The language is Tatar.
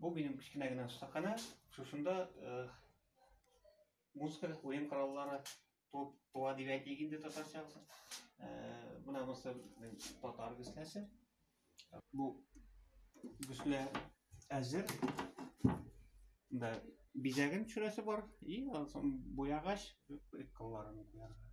Бу минем кечкенә генә остаханә. Шушында музыка уен кораллары туып туа дип әйтик инде татарча. Менә монысы татар гөсләсе. Бу гөслә әзер. Монда бизәген төшерәсе бар. И, аннан соң буягач, кылларын куярга.